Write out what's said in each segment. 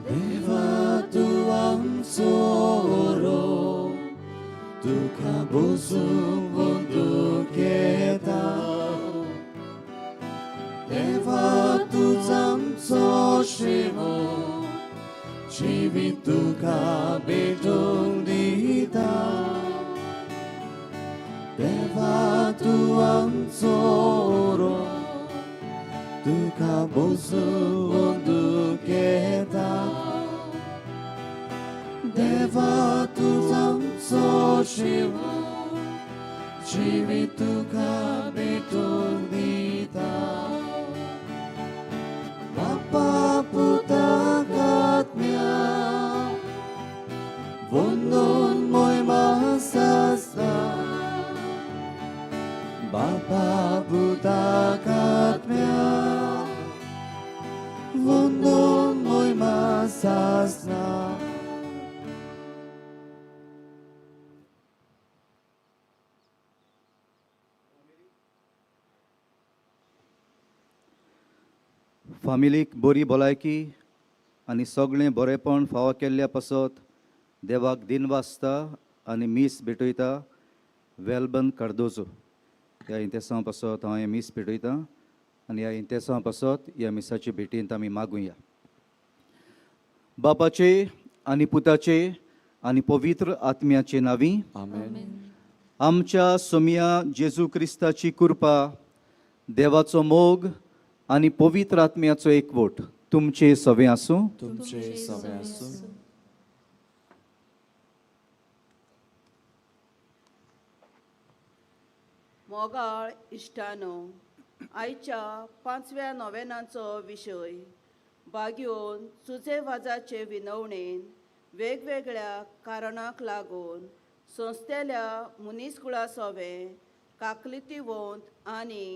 देवा तूं आमचो रो तुका बोसूंक बंदूक येता देवा तूं आमचो शिवो जिवीत तुका भेटूंक दिता देवा तूं आमचो रो तुका बोसूंक बंदूक येता देवा तूं आमचो शिवो जिवीत तुका भेटूंक दिता बापा पुताक आत्म्या वंदून मोयमा आसता बापा पुताक आत्म्या वंदून मोयमा आसता. फामिलीक बरी भलायकी आनी सगळें बरेपण फावो केल्ल्या पासत देवाक दिनवासता आनी मीस भेटयता वेलबन कार्दोजो. ह्या इंतेसांव पासत हांव हें मीस भेटयतां आनी ह्या इंतेसांव पासत ह्या मिसाचे भेटींत आमी मागुया. बापाचे आनी पुताचे आनी पवित्र आत्म्याचे नांवी. आमेन. आमच्या सोमया जेजू क्रिस्ताची कृपा, देवाचो मोग आनी पवित्र आत्म्याचो एकवट तुमचे सवे आसूं. तुमचे सवे आसूं. मोगाळ इश्टानो, आयच्या पांचव्या नोवेनाचो विशय बागयोन चुजे वाजाचे विनवणेन वेगवेगळ्या कारणाक लागून संस्थेल्या मनीसकुळा सोवे काकलितीवंत आनी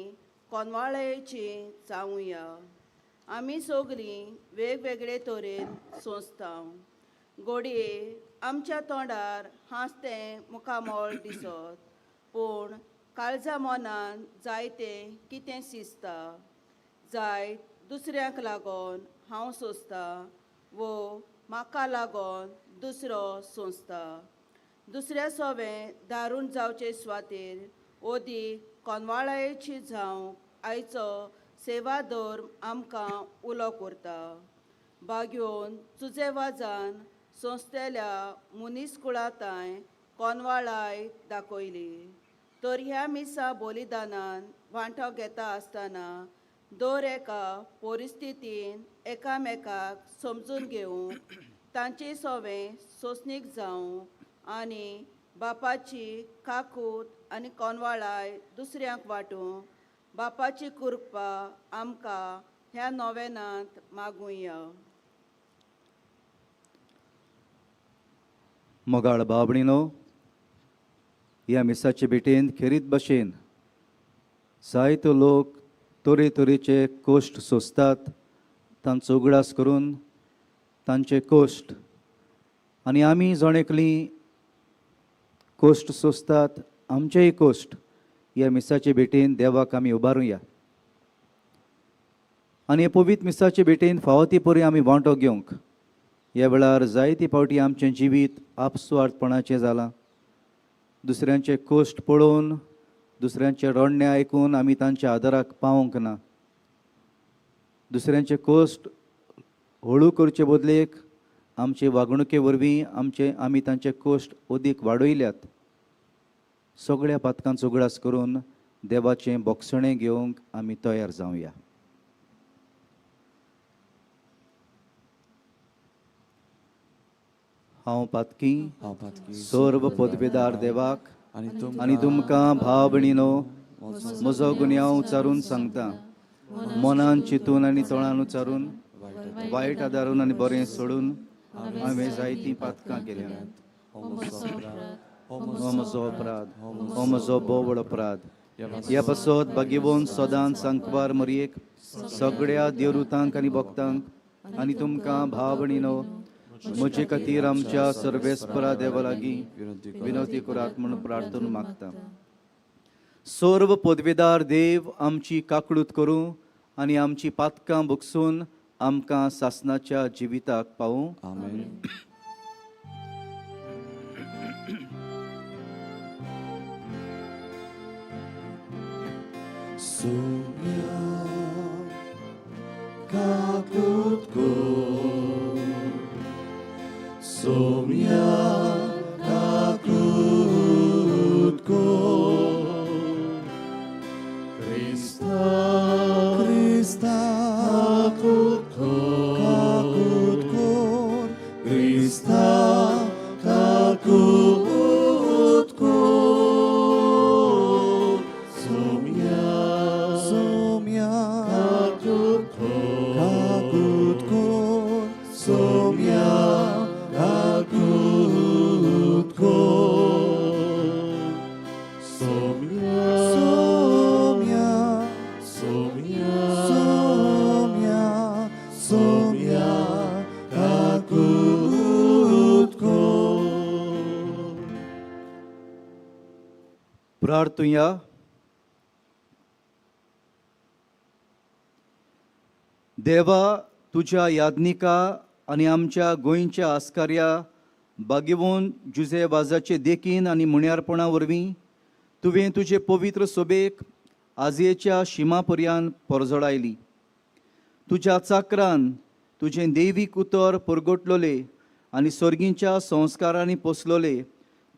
कोनवाळ्याची जावया. आमी सगळीं वेगवेगळे तरेन सोंसता. घडये आमच्या तोंडार हांसतें मुखामळ दिसत, पूण काळजा मनान जायतें कितें शिजता. जायत दुसऱ्यांक लागून हांव सोंसता वो म्हाका लागून दुसरो सोंसता. दुसऱ्या सोवें दारून जावचे सुवातेर ओदीक कोनवाळायेची जावंक आयचो सेवा धर्म आमकां उलो करता. बागयोन तुजे वाजान संस्थेल्या मनीसकुळातांय कोनवाळाय दाखयली, तर ह्या मिसा बलिदानान वांटो घेता आसतना दर एका परिस्थितीन एकामेकाक समजून घेवंक, तांचे सोवें सोंसणीक जावंक आनी बापाची काकूत आनी कोनवाळाय दुसऱ्यांक वांटूंक बापाची कृपा आमकां ह्या नोवेनांत मागुया. मोगाळ बाबणीनो, ह्या मिसाचे भेटेन खेरीत भशेन जायतो लोक तरेतरेचे कश्ट सोंसतात. तांचो उगडास करून तांचे कश्ट आनी आमी जण एकलीं कश्ट सोंसतात, आमचेय कश्ट ह्या मिसाचे भेटेन देवाक आमी उबारुया आनी हे पवित्र मिसाचे भेटेन फावो ती परी आमी वांटो घेवंक. ह्या वेळार जायते फावटी आमचें जिवीत आपसुवार्थपणाचें जालां. दुसऱ्यांचे कश्ट पळोवन, दुसऱ्यांचें रडणें आयकून आमी तांच्या आदाराक पावोंक ना. दुसऱ्यांचे कश्ट हळू करचे बदलेक आमचे वागणुके वरवीं आमचे आमी तांचे कश्ट अदीक वाडयल्यात. सगळ्या पातकांचो उगडास करून देवाचें बोगसणें घेवंक आमी तयार जावया. हांव पातकी हांव पातकी सर्व पदवेदार देवाक आनी आनी तुमकां भाव भयणीनो म्हजो गुन्यांव उचारून सांगता. मनान चिंतून आनी तोंडान उचारून, वायट आदारून आनी बरें सोडून हांवें जायतीं पातकां केल्यांत. हो म्हजो अपराध, हो म्हजो भोव व्हड अपराध. ह्या पासत बागेवन सदांच सांकवार मरयेक, सगळ्या देवरुतांक आनी भक्तांक आनी तुमकां भाव भयणीनो म्हजे खातीर आमच्या सर्वेस्परा देवा लागीं विनवती करात म्हूण प्रार्थना मागता. सर्व पदवेदार देव आमची काकळूत करूं आनी आमची पातकां भोगसून आमकां सासनाच्या जिविताक पावूं. आमेन. Soumya kakut kor, Soumya kakut kor, Krista, Krista kakut kor, kakut kor, Krista kakut kor, Soumya, Soumya kakut kor, kakut kor, Soumya kakut kor, Soumya, Soumya, Soumya, Soumya, Soumya kakut kor. प्रार्थुया. देवा, तुज्या याज्ञिका आनी आमच्या गोंयच्या आस्कार्या बागेवन जुजे वाजाचे देखीन आनी मुण्यारपणा वरवीं तुवें तुजे पवित्र सोबेक आजयेच्या शिमा पर्यान परजळायली. तुज्या चाकरान तुजें देवीक उतर परगटलोले आनी सर्गींच्या संस्कारांनी पोसलोले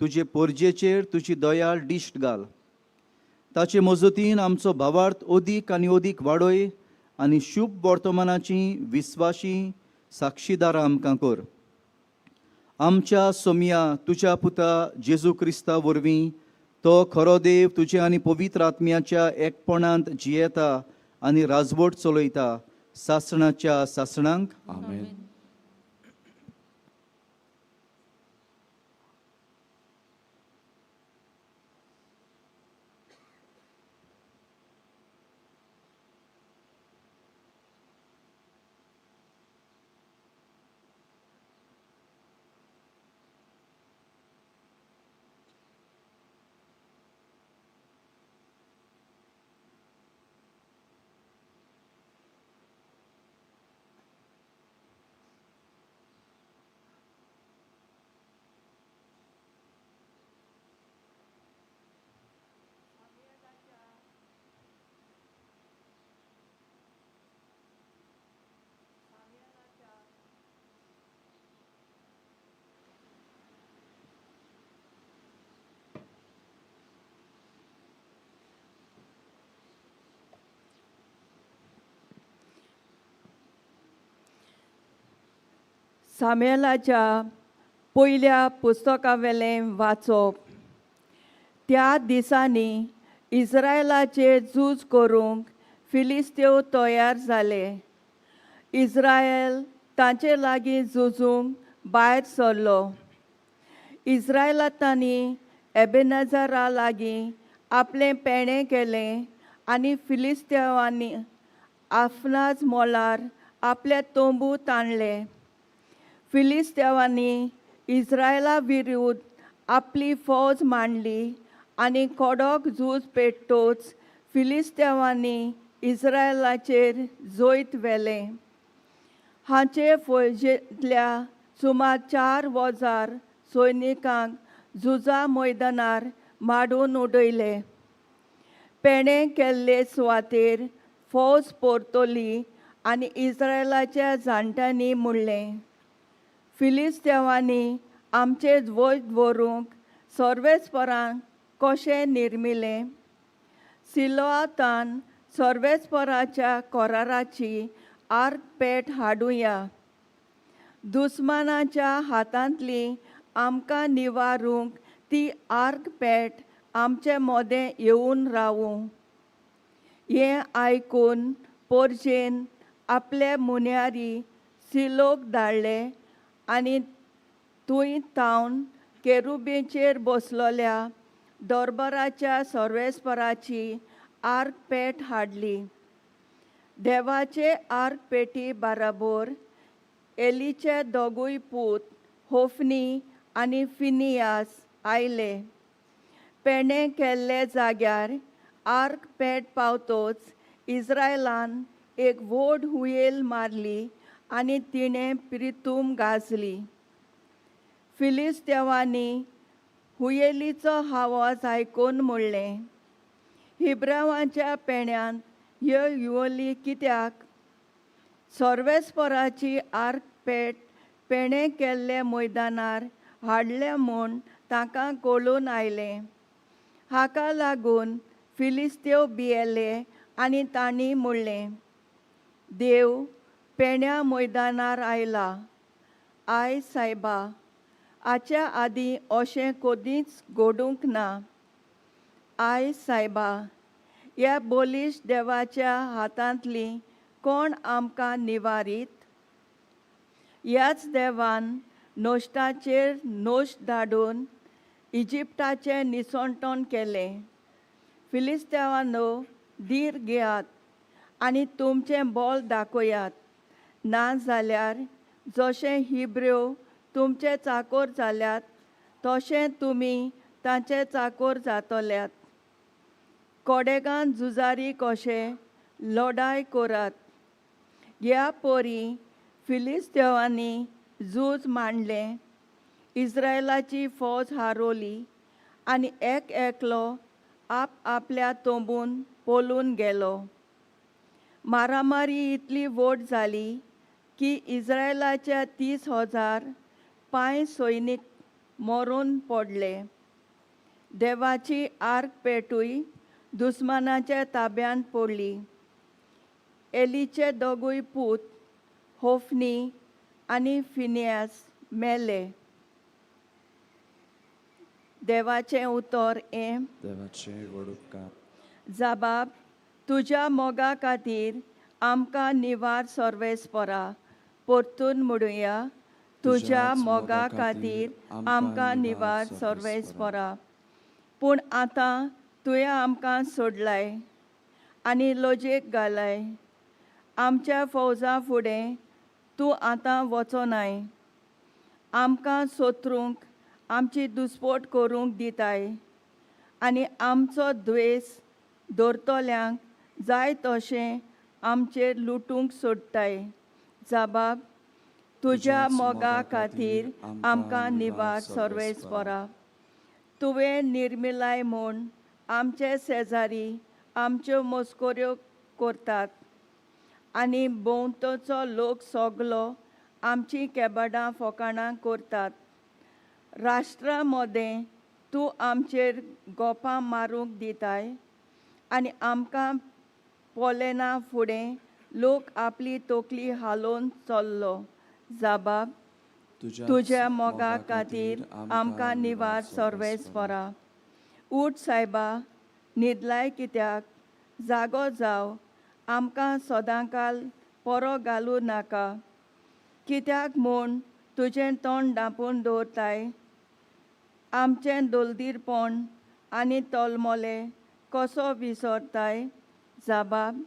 तुजे पोरजेचेर तुजी दयाळ दिश्ट घाल. ताचे मजतीन आमचो भावार्थ अदीक आनी अदीक वाडय आनी शुभ वर्तमानाची विस्वाशी साक्षीदारां आमकां कर. आमच्या सोमया तुज्या पुता जेजू क्रिस्ता वरवीं, तो खरो देव तुज्या आनी पवित्र आत्म्याच्या एकपणांत जियेता आनी राजवट चलयता सासणाच्या सासणांक. आमेन. सामेलाच्या पयल्या पुस्तकावेलें वाचप. त्या दिसांनी इस्रायलाचेर झूज करूंक फिलिस्तेव तयार जाले. इस्रायल तांचे लागीं झुजूंक भायर सरलो. इस्रायलांतांनी एबेनजरा लागीं आपलें पेणें केलें आनी फिलिस्तेवांनी आफ्नाज मोलार आपले तंबू ताणले. फिलिस्तेवांनी इस्रायला विरुद्ध आपली फौज मांडली आनी कडक झूज पेट्टोच फिलिस्तेवांनी इस्रायलाचेर जैत व्हेलें. हाचे फौजेंतल्या सुमार 4000 सैनिकांक झुजा मैदानार माडून उडयले. पेणे केल्ले सुवातेर फौज परतली आनी इस्रायलाच्या जाणट्यांनी म्हणलें, फिलिस्तेवांनी आमचे वैज दवरूंक सर्वेस्परांक कशें निर्मिलें. सिलोआतान सर्वेस्पराच्या कोराराची आर्क पेट हाडुया. दुस्मानाच्या हातांतली आमकां निवारूंक ती आर्क पेट आमचे मोदें येवन रावूं. हें आयकून पोरजेन आपले मुन्यारी सिलोक धाडले आनी थंय तावन केरुबेचेर बसलोल्या दरबाराच्या सर्वेस्पराची आर्क पेट हाडली. देवाचे आर्क पेटी बाराबोर एलीचे दोगूय पूत होफनी आनी फिनियास आयले. पेणे केल्ले जाग्यार आर्क पेट पावतोच इस्रायलान एक व्हड हुयेल मारली आनी तिणें प्रितूम गाजली. फिलिस्तेवांनी हुयेलीचो आवाज आयकून म्हणलें, हिब्रावांच्या पेण्यांत ह्यो युवली कित्याक? सर्वेस्पराची आर्क पेट पेणें केल्ले मैदानार हाडलें म्हूण तांकां कळून आयलें. हाका लागून फिलिस्तेव भियेले आनी तांणी म्हणलें, देव पेण्या मैदानार आयला. I सायबा, हाच्या आदीं अशें कदींच घडूंक ना. I सायबा, ह्या बलिश्ट देवाच्या हातांतली कोण आमकां निवारीत? ह्याच देवान नश्टाचेर नश्ट धाडून इजिप्ताचें निसणटण केलें. फिलिस्तेवानो, धीर घेयात आनी तुमचें बळ दाखयात, ना जाल्यार जशें हिब्रू तुमचे चाकोर जाल्यात तशें तुमी तांचे चाकोर जातल्यात. कोडेगान झुजारी कशे लढाय करात. ह्या परी फिलिस्तेवांनी झूज मांडलें, इस्रायलाची फौज हारोली आनी एक एकलो आप आपल्या तोंबून पळून गेलो. मारामारी इतली व्हड जाली की इस्रायलाच्या 30,000 पांय सैनीक मरून पडले. देवाची आर्क पेटूय दुस्मानाच्या ताब्यांत पडली. एलीचे दोगूय पूत होफनी आनी फिनियास मेले. देवाचें उतर हें. देवाचें व्हड उपकार. जाबाब, तुज्या मोगा खातीर आमकां निवार सर्वेस्परा. परतून म्हणुया, तुज्या मोगा खातीर आमकां निवार सर्वेस्परा. पूण आतां तुवें आमकां सोडलाय आनी लजेक घालाय. आमच्या फौजा फुडें तूं आतां वचोनाय. आमकां सोत्रूंक आमची दुस्पोट करूंक दिताय आनी आमचो द्वेस दवरतल्यांक जाय तशें आमचेर लुटूंक सोडटाय. जाबाब, तुज्या मोगा खातीर आमकां निवार सर्वेस्परा. तुवें निर्मिलाय म्हूण आमचे शेजारी आमच्यो मस्कऱ्यो करतात आनी भोंवतणचो लोक सगलो आमचीं केबाडां फोकाणां करतात. राष्ट्रा मदें तूं आमचेर गोपां मारूंक दिताय आनी आमकां पळयना फुडें लोक आपली तकली हालोवन चल्लो. जाबाब, तुज्या मोगा खातीर आमकां निवार सर्वेस्परा. उठ सायबा, न्हिदलाय कित्याक? जागो जाव, आमकां सदांकाल परो घालूं नाका. कित्याक म्हूण तुजें तोंड धांपून दवरताय? आमचें दोलदीरपण आनी तोलमोले कसो विसरताय? जाबाब,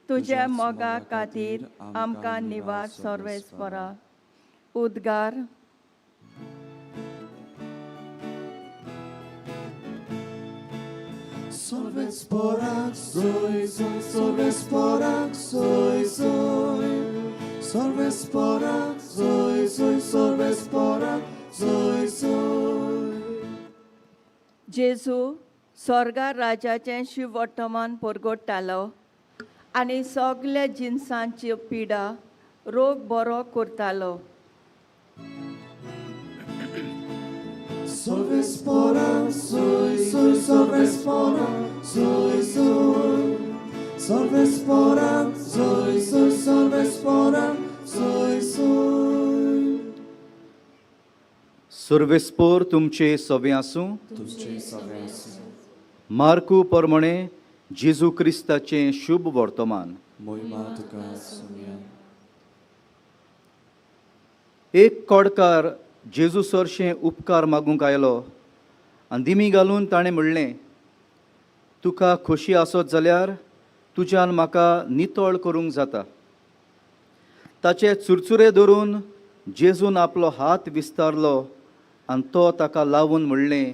तुज्या मोगा खातीर आमकां निवार सर्वेस्परा. उद्गार. सर्वेस्पराक सोय सोय, सर्वेस्पराक सोय सोय, सर्वेस्पराक सोय सोय, सर्वेस्पराक सोय सोय. जेजू स्वर्गार राजाचें शिववर्तमान परगट्टालो आनी सगल्या जिनसांची पिडा रोग बरो करतालो. सर्वेस्पराक सोय सोय, सर्वेस्पराक सोय सोय, सर्वेस्पराक सोय सोय, सर्वेस्पराक सोय सोय. सर्वेस्पोर तुमचे सवे आसूं. तुमचे सवे आसूं. मार्कू प्रमाणे जेजू क्रिस्ताचें शुभ वर्तमान. मोहिमा तुका सुमया. एक कोडकार जेजू सरशें उपकार मागूंक आयलो आनी दिमी घालून ताणें म्हणलें, तुका खोशी आसत जाल्यार तुज्यान म्हाका नितळ करूंक जाता. ताचे चुरचुरे धरून जेजून आपलो हात विस्तारलो आनी तो ताका लावून म्हणलें,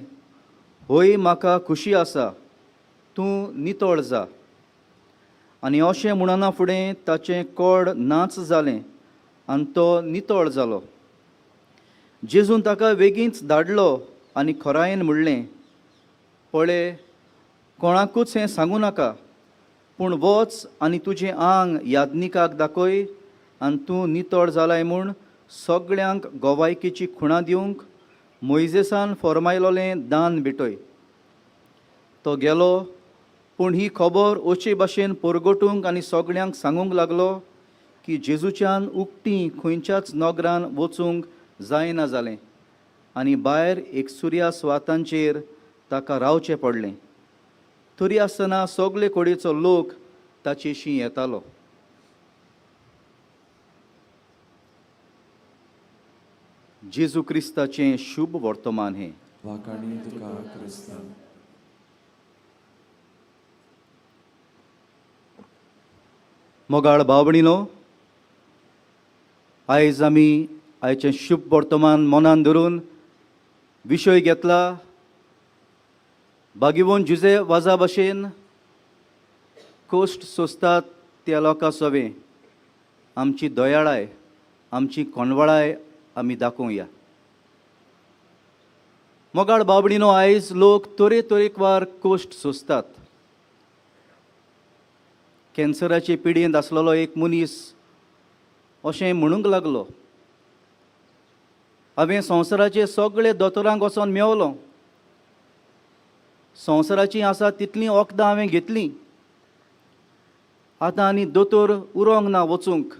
होय म्हाका खोशी आसा, तूं नितळ जा. आनी अशें म्हणना फुडें ताचें कोड नाच जालें आनी तो नितळ जालो. जेजून ताका वेगींच धाडलो आनी खोरायेन म्हणलें, पळे, कोणाकूच हें सांगूं नाका, पूण वच आनी तुजें आंग याज्ञिकाक दाखय आनी तूं नितळ जालाय म्हूण सगळ्यांक गोवायकेची खुणां दिवंक मोयजेसान फर्मायलोलें दान भेटय. तो गेलो, पूण ही खबर अशे भाशेन परगटूंक आनी सगळ्यांक सांगूंक लागलो की जेजूच्यान उकती खंयच्याच नगरान वचूंक जायना जालें आनी भायर एकसुऱ्या सुवातांचेर ताका रावचें पडलें. तरी आसतना सगळे कडेचो लोक ताचेशी येतालो. जेजू क्रिस्ताचें शुभ वर्तमान हें. वाखाणी तुका क्रिस्ता. मोगाळ भाव भयणीनो, आयज आमी आयचें शुभ वर्तमान मनान धरून विशय घेतला, बागीवन जुजे वाजा भाशेन कोश्ट सोंसतात त्या लोकां सवें आमची दयाळाय, आमची कोंडवळाय आमी दाखोवया. मोगाळ भाव भयणीनो, आयज लोक तरेतरेकवार कोश्ट सोंसतात. कॅन्सराचे पिडयेंत आसलेलो एक मनीस अशें म्हणूंक लागलो, हांवें संवसाराचे सगळे दोतोरांक वचोन मेवलो, संवसाराचीं आसा तितलीं वखदां हांवें घेतलीं, आतां आनी दोतोर उरोंक ना वचूंक,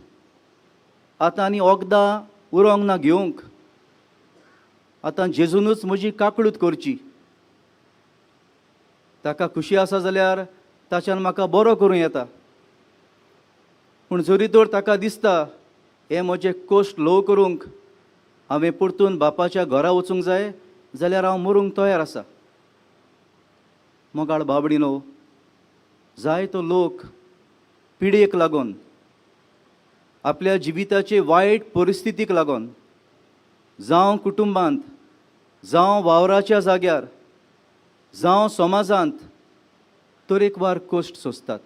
आतां आनी वखदां उरोंक ना घेवंक, आतां जेजूनच म्हजी काकळूत करची, ताका खुशी आसा जाल्यार ताच्यान म्हाका बरो करूं येता, पूण जरी तर ताका दिसता हे म्हजे कश्ट ल्हव करूंक हांवें परतून बापाच्या घरा वचूंक जाय जाल्यार हांव मरूंक तयार आसा. मोगाळ बाबडीनो, जायतो लोक पिडयेक लागून, आपल्या जिविताचे वायट परिस्थितीक लागून, जावं कुटुंबांत, जावं वावराच्या जाग्यार, जावं समाजांत तरेकवार कश्ट सोंसतात.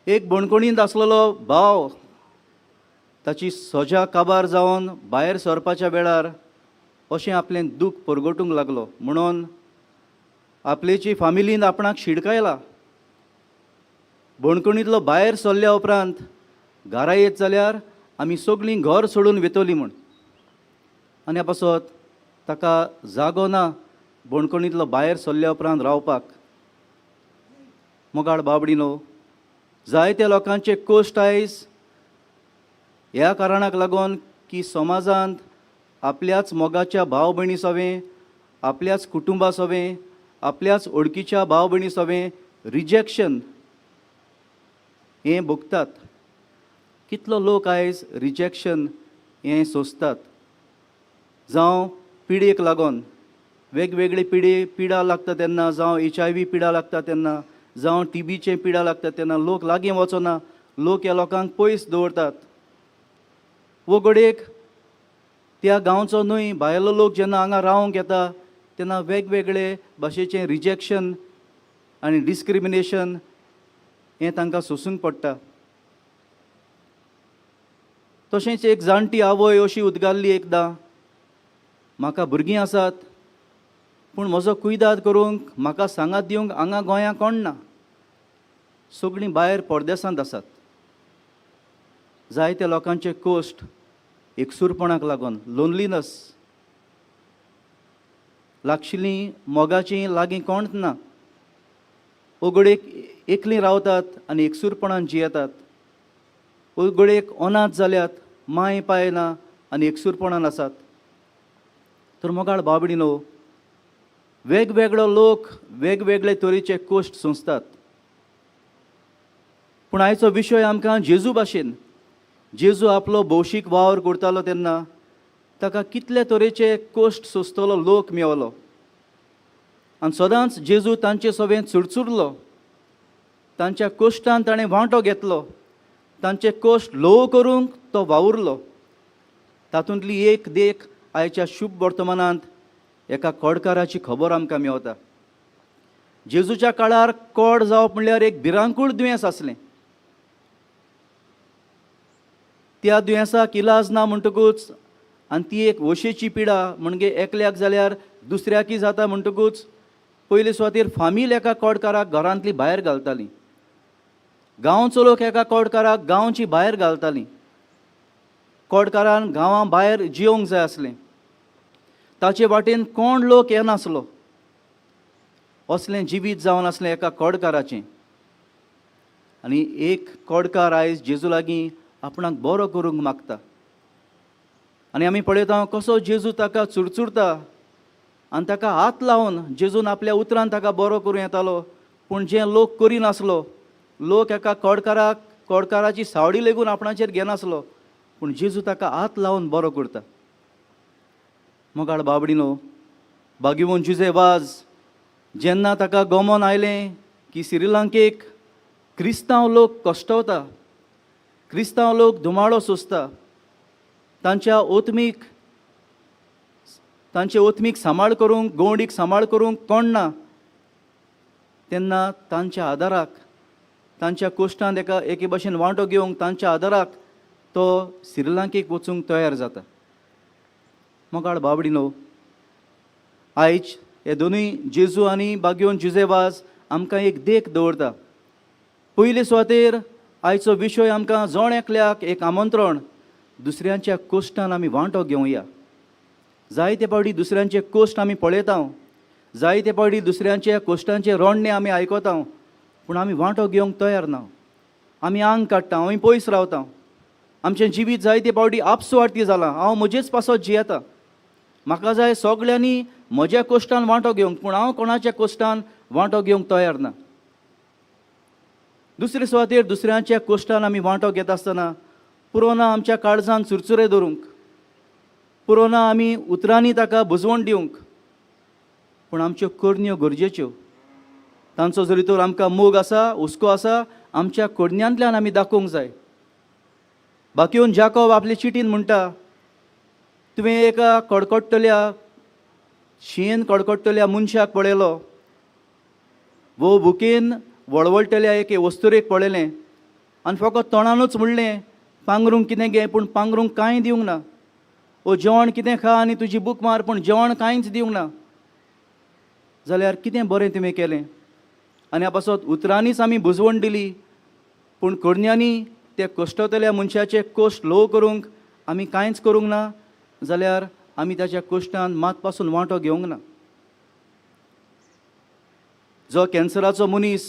एक बणकोणींत आसलेलो भाव ताची सजा काबार जावन भायर सरपाच्या वेळार अशें आपलें दूख परगटूंक लागलो म्हणून आपलेची फामिलीन आपणाक शिडकायला. बणकोणींतलो भायर सरल्या उपरांत घरा येत जाल्यार आमी सगळीं घर सोडून वेतलीं म्हूण, आनी ह्या पासत ताका जागो ना बणकोणींतलो भायर सरल्या उपरांत रावपाक. मोगाळ बाबडीनो, जायत्या लोकांचे कश्ट आयज ह्या कारणाक लागून की समाजांत आपल्याच मोगाच्या भाव भयणी सवें, आपल्याच कुटुंबा सवें, आपल्याच ओळखीच्या भाव भयणी सवें रिजेक्शन हें भोगतात. कितलो लोक आयज रिजेक्शन हें सोंसतात, जावं पिडयेक लागून वेगवेगळे पिडा लागता तेन्ना, जावं HIV पिडा लागता तेन्ना, जावं टीबीचें पिडा लागता तेन्ना लोक लागीं वचना, लोक ह्या लोकांक पयस दवरतात. वो घडयेक त्या गांवचो न्हय, भायलो लोक जेन्ना हांगा रावंक येता तेन्ना वेगवेगळे भाशेचें रिजेक्शन आनी डिस्क्रिमिनेशन हें तांकां सोंसूंक पडटा. तशेंच एक जाणटी आवय अशी उदगारली एकदां, म्हाका भुरगीं आसात पूण म्हजो कुयदाद करूंक, म्हाका सांगात दिवंक हांगा गोंयांत कोण ना, सगळीं भायर परदेसांत आसात. जायत्या लोकांचे कश्ट एकसूरपणाक लागून, लोनलीनस, लागशिल्लीं मोगाचीं लागीं कोणच ना, ओगडेक एकलीं रावतात आनी एकसूरपणान जियेतात, ओगडेक अनाथ जाल्यात, मांय पाय ना आनी एकसूरपणान आसात. तर मोगाळ बाबडीनो, वेगवेगळो लोक वेगवेगळे तरेचे कश्ट सोंसतात, पूण आयचो विशय आमकां जेजू भाशेन, जेजू आपलो भौशीक वावर करतालो तेन्ना ताका कितले तरेचे कश्ट सोंसतलो लोक मेवलो आनी सदांच जेजू तांचे सवें चुरचुरलो, तांच्या कश्टान ताणें वांटो घेतलो, तांचे कश्ट ल्हव करूंक तो वावुरलो. तातूंतली एक देख आयच्या शुभ वर्तमानांत एका कोडकाराची खबर आमकां मेवता. जेजूच्या काळार कोड जावप म्हणल्यार एक भिरांकूळ दुयेंस आसलें. त्या दुयेंसाक इलाज ना म्हणटकूच आनी ती एक वशेची पिडा, म्हणजे एकल्याक जाल्यार दुसऱ्याकय जाता म्हणटकूच पयले सुवातेर फामील एका कोडकाराक घरांतली भायर घालताली, गांवचो लोक एका कोडकाराक गांवची भायर घालताली. कोडकारान गांवां भायर जियोंक जाय आसलें, ताचे वाटेन कोण लोक येनासलो. असलें जिवीत जावन आसलें एका कोडकाराचें. आनी एक कोडकार आयज जेजू लागीं आपणाक बरो करूंक मागता आनी आमी पळयता कसो जेजू ताका चुरचुरता आनी ताका हात लावन जेजून आपल्या उतरान ताका बरो करूं येतालो, पूण जें लोक करिनासलो, लोक एका कोडकाराक कोडकाराची सावडी लेगून आपणाचेर घेनासलो, पूण जेजू ताका हात लावन बरो करता. मोगाळ बाबडिनो, बागीवून जुजे वाज जेन्ना ताका गमोन आयलें की श्रीलंकेक क्रिस्तांव लोक कश्टवता, क्रिस्तांव लोक धुमाळो सोंसता, तांच्या ओतमीक तांचे ओतमीक सांबाळ करूंक, गवंडीक सांबाळ करूंक कोण ना, तेन्ना तांच्या आदाराक, तांच्या कोश्टान एका एके भशेन वांटो घेवंक तांच्या आदाराक तो श्रीलंकेक वचूंक तयार जाता. मोगाळ बाबडिनो, आयज हे दोनूय जेजू आनी बागयोन जुजेवाज आमकां एक देख दवरता. पयले सुवातेर आयचो विशय आमकां जण एकल्याक एक आमंत्रण, दुसऱ्यांच्या कोश्टान आमी वांटो घेवया. जायते फावटी दुसऱ्यांचे कोश्ट आमी पळयता, जायते फावटी दुसऱ्यांच्या कोश्टांचे रोडणें आमी आयकता, पूण आमी वांटो घेवंक तयार ना. आमी आंग काडटा, आमी पयस रावता. आमचें जिवीत जायते फावटी आपसुवार्थी जालां. हांव म्हजेच पासत जियेता, म्हाका जाय सगळ्यांनी म्हज्या कोश्टान वांटो घेवंक, पूण हांव कोणाच्या कोश्टान वांटो घेवंक तयार ना. दुसरे सुवातेर दुसऱ्यांच्या कोश्टान आमी वांटो घेता आसतना पुरो ना आमच्या काळजान चुरचुरे धरूंक, पुरो ना आमी उतरांनी ताका बुजवण दिवंक, पूण आमच्यो करण्यो गरजेच्यो. तांचो जरी तर आमकां मोग आसा, हुस्को आसा, आमच्या करण्यांतल्यान आमी दाखोवंक जाय. बाकीवन जाकोब आपले चिटीन म्हणटा, तुवें एका कडकडटल्या शियेन कडकडटल्या मनशाक पळयलो वो भुकेन वळवळटल्या एके वस्तुरेक पळयलें आनी फकत तोंडानूच म्हणलें पांगरूंक कितें घे, पूण पांगरूंक कांय दिवंक ना. ओ जेवण कितें खा आनी तुजी बूक मार, पूण जेवण कांयच दिवंक ना. जाल्यार कितें बरें तुवें केलें? आनी ह्या पासत उतरांनीच आमी बुजवण दिली, पूण करण्यांनी त्या कश्टतल्या मनशाचे कश्ट ल्हव करूंक आमी कांयच करूंक ना, जाल्यार आमी ताच्या कश्टान मात पासून वांटो घेवंक ना. जो कॅन्सराचो मनीस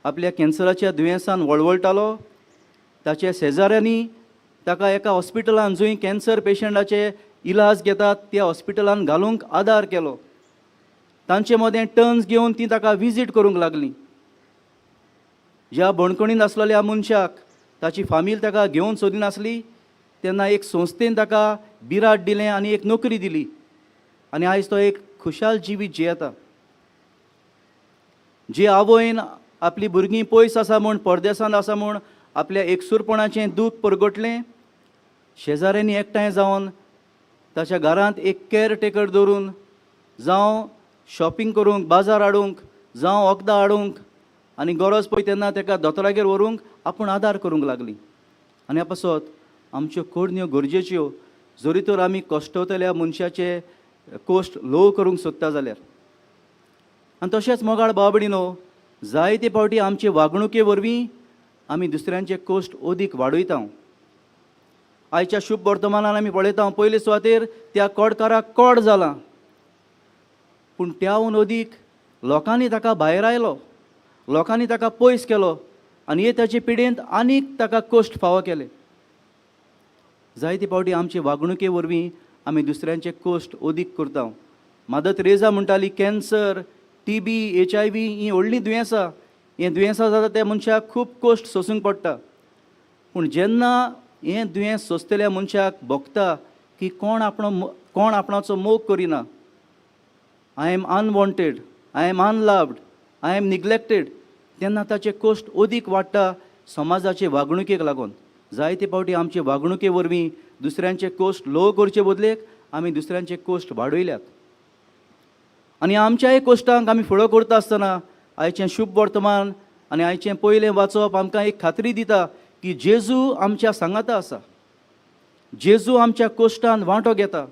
आपल्या कॅन्सराच्या दुयेंसान वळवळटालो, ताच्या शेजाऱ्यांनी ताका एका हॉस्पिटलान जंय कॅन्सर पेशंटाचे इलाज घेतात त्या हॉस्पिटलान घालूंक आदार केलो. तांचे मदें टर्न्स घेवन ती ताका विजीट करूंक लागलीं. ज्या बणकणीन आसलेल्या मनशाक ताची फामील ताका घेवन सोदिनासली, तेन्ना एक संस्थेन ताका बिराड दिलें आनी एक नोकरी दिली आनी आयज तो एक खुशाल जिवीत जियेता. जी आवयन आपली भुरगीं पयस आसा म्हूण, परदेसांत आसा म्हूण आपल्या एकसूरपणाचें दूख परगटलें, शेजाऱ्यांनी एकठांय जावन ताच्या घरांत एक कॅर टेकर दवरून जावं शॉपिंग करूंक, बाजार हाडूंक, जावं वखदां हाडूंक आनी गरज पळय तेन्ना ताका दोतोरागेर व्हरूंक आपूण आदार करूंक लागली. आनी ह्या पासत आमच्यो करण्यो गरजेच्यो, जरी तर आमी कश्टवतल्या मनशाचे कोश्ट ल्हव करूंक सोदता जाल्यार. आनी तशेंच मोगाळ भाव भयणीनो, जायते फावटी आमचे वागणुके वरवीं आमी दुसऱ्यांचे कोश्ट अदीक वाडयता. आयच्या शुभ वर्तमानान आमी पळयता, पयले सुवातेर त्या कोडकाराक कोड जाला, पूण त्याहून अदीक लोकांनी ताका भायर आयलो, लोकांनी ताका पयस केलो आनी हे ताचे पिडेंत आनीक ताका कश्ट फावो केले. जायते फावटी आमचे वागणुके वरवीं आमी दुसऱ्यांचे कश्ट अदीक करता. मादर तेरेजा म्हणटाली, कॅन्सर, टीबी, HIV हीं व्हडलीं दुयेंसां, हें दुयेंसां जाता त्या मनशाक खूब कश्ट सोंसूंक पडटा, पूण जेन्ना हें दुयेंस सोंसतल्या मनशाक भोगता की कोण आपणाचो मोग करिना, I am unwanted, I am unloved, I am neglected, तेन्ना ताचे कश्ट अदीक वाडटा समाजाचे वागणुकेक लागून. जायते फावटी आमचे वागणुके वरवीं दुसऱ्यांचे कश्ट ल्हव करचे बदलेक आमी दुसऱ्यांचे कश्ट वाडयल्यात आनी आमच्याय कश्टांक आमी फुडो करता आसतना आयचें शुभ वर्तमान आनी आयचें पयलें वाचप आमकां एक खात्री दिता की जेजू आमच्या सांगाता आसा. जेजू आमच्या कोश्टान वांटो घेता.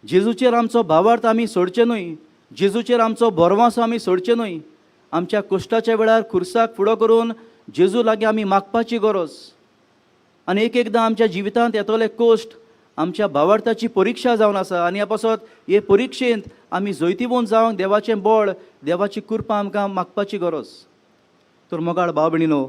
जेजूचेर आमचो भावार्थ आमी सोडचे न्हय, जेजूचेर आमचो भरवांसो आमी सोडचे न्हय. आमच्या कोश्टाच्या वेळार खुर्साक फुडो करून जेजू लागीं आमी मागपाची गरज. आनी एक एकदां आमच्या जिवितांत येतले कोश्ट आमच्या भावार्थाची परिक्षा जावन आसा आनी ह्या पासत हे परिक्षेंत आमी जैतिवंत जावंक देवाचें बळ, देवाची कृपा आमकां मागपाची गरज. तर मोगाळ भाव भयणीनो,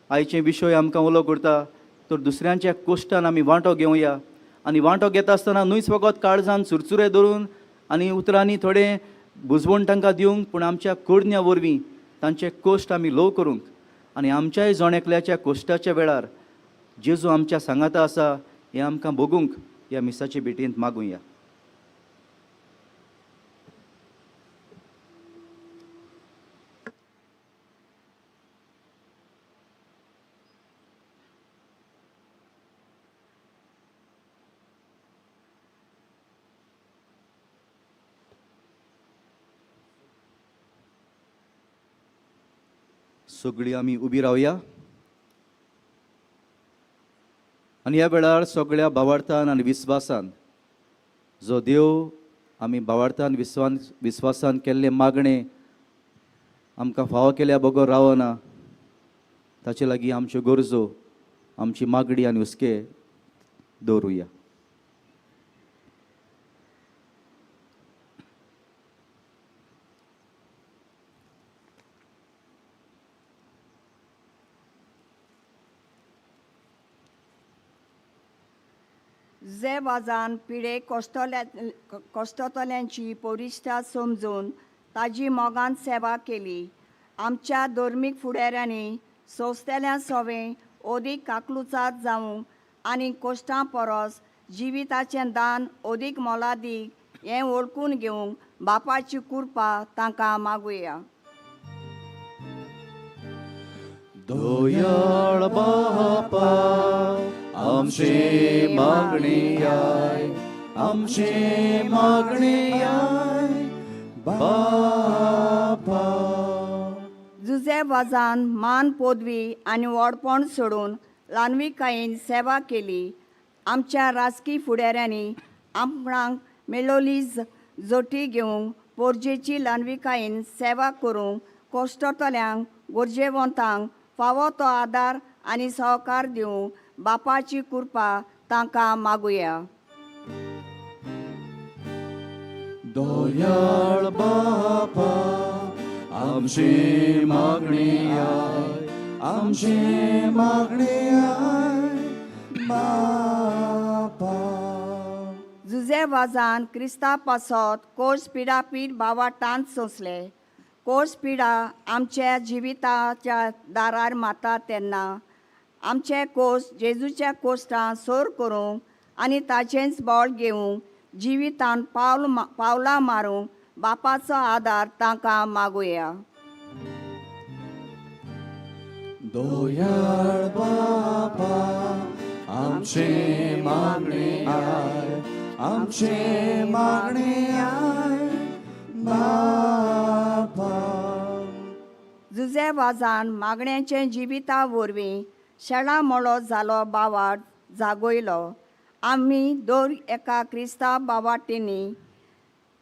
आयचे विशय आमकां उलो करता तर दुसऱ्यांच्या कोश्टान आमी वांटो घेवया आनी वांटो घेता आसतना न्हूच फकत काळजान चुरचुरे धरून आनी उतरांनी थोडें बुजवण तांकां दिवंक, पूण आमच्या करण्या वरवीं तांचे कोश्ट आमी ल्हव करूंक आनी आमच्याय जण एकल्याच्या कोश्टाच्या वेळार जेजू आमच्या सांगाता आसा हें आमकां भोगूंक ह्या मिसाचे भेटींत मागुया. सगळीं आमी उबी रावया आनी ह्या वेळार सगळ्या भावार्थान आनी विस्वासान जो देव आमी भावार्थान विस्वासान केल्लें मागणें आमकां फावो केल्या बगर रावना, ताचे लागीं आमच्यो गरजो, आमची मागणी आनी हुस्के दवरुया. जे वाजान पिडे कश्टतल्यांची परिश्ठा समजून ताजी मोगान सेवा केली. आमच्या धर्मीक फुडाऱ्यांनी सोंसतल्या सोवें अदीक काकलुचात जावंक आनी कश्टां परस जिविताचें दान अदीक मोलादीक हें वळखून घेवंक बापाची कृपा तांकां मागुया. दयाळ बापा आमचे मागणी I, आमचे मागणी I बापा. जुजे वाजान मान पदवी आनी व्हडपण सोडून ल्हानविकायेन सेवा केली. आमच्या राजकी फुडाऱ्यांनी आपणाक मेळोली जोटी घेवंक पोरजेची ल्हानविकायेन सेवा करूंक कश्टतल्यांक गरजेवंतांक फावो तो आदार आनी सहकार दिवंक बापाची कृपा तांकां मागुया. दयाळ बापा आमची मागणी I, आमची मागणी I बापा. जुजे वाजान क्रिस्ता पासत कोर्स पिडापीड भावाटान सोंसले. कोर्स पिडा आमच्या जिविताच्या दारार माता तेन्ना आमचे कोर्स जेजूच्या कोश्टां सोर करूंक आनी ताचेंच बळ घेवंक जिवितान पावलां मारूंक बापाचो आदार तांकां मागुया. दयाळ बापा आमचे मागणे I, आमचे मागणे I बापा. जुजे वाजान मागण्याचे जिविता वरवीं शेळा मोळो जालो बावाट जागयलो. आमी दर एका क्रिस्तांव बावाटींनी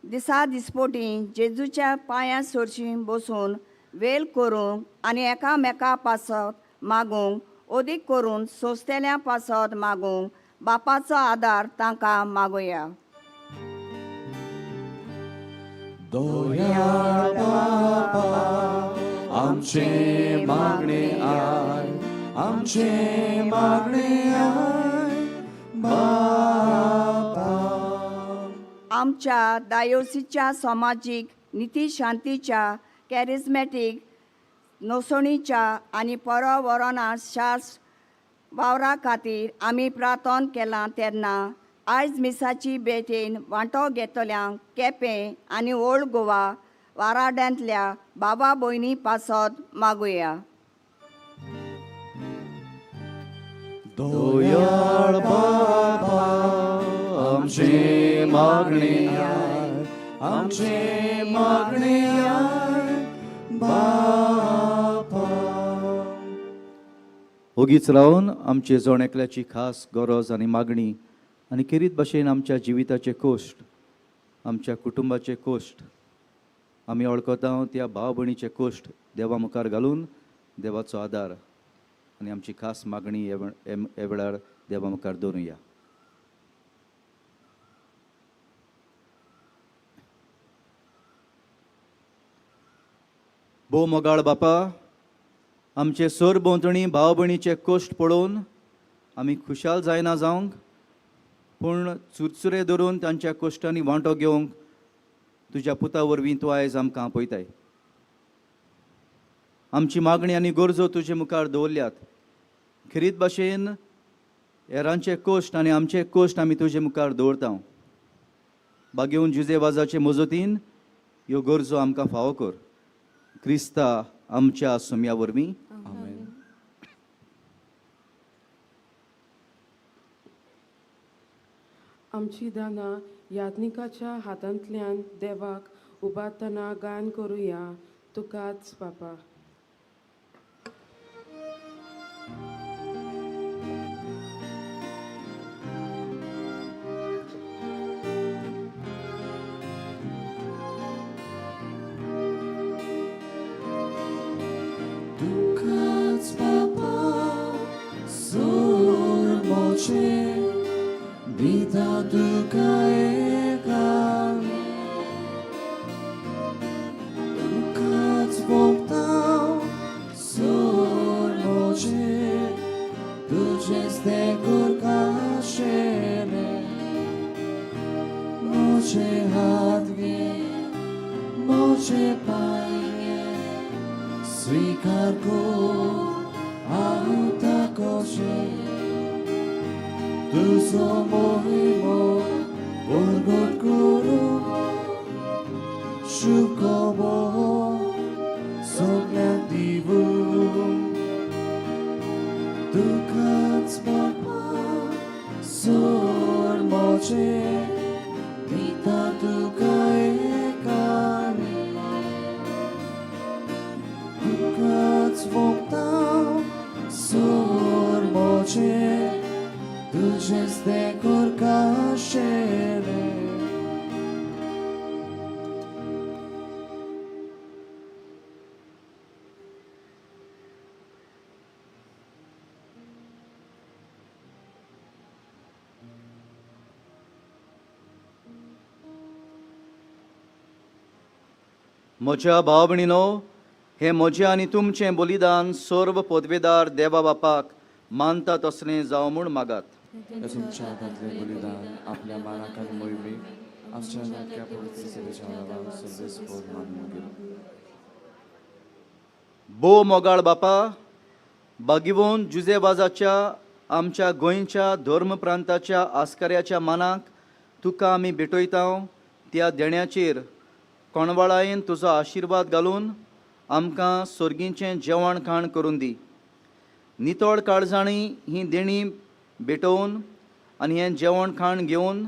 दिसा दिसपोटी जेजूच्या पांयां सरशीं बसून वेल करूंक आनी एकामेका पासत मागूंक, अदीक करून सोंसतल्या पासत मागूंक बापाचो आदार तांकां मागुया. दयाळ बापा आमचे मागणे I, आमचे मागणे I बापा. आमच्या दायोसीच्या समाजीक निती शांतीच्या कॅरिज्मॅटीक नोसणीच्या आनी परावरणा शास्त्र वावरा खातीर आमी प्रार्थन केलां तेन्ना आयज मिसाची भेटेन वांटो घेतल्यांक केपें आनी ओल्ड गोवा वाराड्यांतल्या बाबा भयणी पासत मागुया. दयाळ बापा आमचे मागणे I, आमचे मागणे I बापा. ओगीच रावन आमचे जण एकल्याची खास गरज आनी मागणी आनी खेरीत भाशेन आमच्या जिविताचे कोश्ट, आमच्या कुटुंबाचे कोश्ट, आमी वळखता त्या भाव भयणीचे कोश्ट देवा मुखार घालून देवाचो आदार आनी आमची खास मागणी ह्या वेळार देवा मुखार दवरुया. भोव मोगाळ बापा, आमचे सरभोंवतणी भाव भयणीचे कश्ट पळोवन आमी खुशाल जायना जावंक, पूण चुरचुरे धरून तांच्या कश्टांनी वांटो घेवंक तुज्या पुता वरवीं तूं आयज आमकां आपयताय. आमची मागणी आनी गरजो तुजे मुखार दवरल्यात. खेरीत भाशेन हेरांचे कश्ट आनी आमचे कश्ट आमी तुजे मुखार दवरता. बागेवन जुजे वाजाचे मजतीन ह्यो गरजो आमकां फावो कर. क्रिस्ता आमच्या सुम्या वरवीं. आमेन. आमची दानां याज्ञिकाच्या हातांतल्यान देवाक उबारतना गायन करुया तुकाच बापा. तुकाच बापा सोर मोचे दिता तुका एकाले. तुकाच भोगता सोर मोचे तुजेच ते कुरकाशेले. मोचे हात घे, मोचे पांय घे, स्वीकार कर हांव ताकोशे. तुजो मोहिमो परगट करूं शुभ खबर सगळ्यांक दिवूं. तुकाच बापा सोर मोचे दिता तुका एकाने. तुकाच भोगता सोर मोचे तुजेच ते कुरकाशेले. म्हज्या भाव भयणीनो, हें म्हजें आनी तुमचें बलिदान सर्व पदवेदार देवा बापाक मानता तसलें जावं म्हूण मागात. हे तुमच्या हातांतलें बलिदान आपल्या मानाक आनी मोहिमेक आमच्या नाटक्या पवित्र सेवेच्या नांवान सर्वेस्पोर मानून घेवं. भोव मोगाळ बापा, बागिवोन जुजेवाजाच्या आमच्या गोंयच्या धर्म प्रांताच्या आस्कऱ्याच्या मानाक तुका आमी भेटयता. त्या देण्याचेर कोणवाळायेन तुजो आशिर्वाद घालून आमकां सर्गीचें जेवण खाण करून दी. नितळ काळजांनी ही देणी भेटोवन आनी हें जेवण खाण घेवन